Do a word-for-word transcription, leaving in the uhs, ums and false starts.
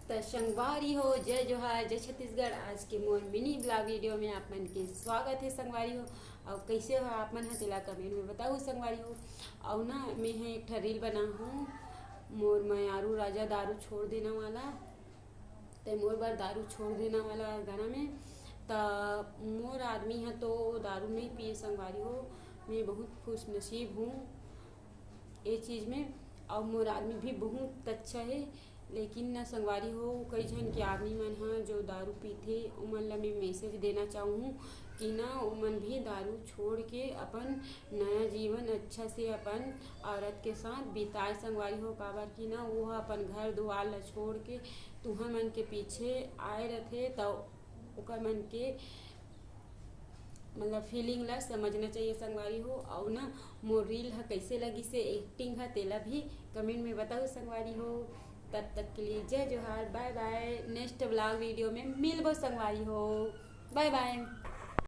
त संगवारी हो, जय जोहार, जय छत्तीसगढ़। आज के मोर mini vlog video में आप मन के स्वागत हे संगवारी हो। अउ कइसे हो आप मन ह, तेला comment में बताहू संगवारी हो। अउ ना, मैं ह एक ठा reel बनाहूँ, मोर मयारू राजा दारू छोड़ देना वाला, ते मोर बर दारू छोड़ देना वाला गाना में। त मोर आदमी ह तो दारू नहीं पिए संगवारी हो, मैं बहुत खुशनसीब हूँ ये चीज़ में। अउ मोर आदमी भी बहुत अच्छा हे, लेकिन ना संगवारी हो, कई झन के आदमी मन ह जो दारू पीथे, ओमन ला मैं message देना चाहूँ कि ना, ओमन भी दारू छोड़ के अपन नया जीवन अच्छा से अपन औरत के साथ बिताए संगवारी हो। काबर कि ना, वो ह अपन घर दुआर ला छोड़ के तुहर मन के पीछे आए रथे, त ओकर मन के मतलब feeling ला समझना चाहिए संगवारी हो। अउ ना, मोर reel ह कइसे लगिस हे, acting ह, तेला भी comment में बताहू संगवारी हो। तब तक के लिए जय जोहार, bye bye, next vlog video में मिलबो संगवारी हो, bye bye।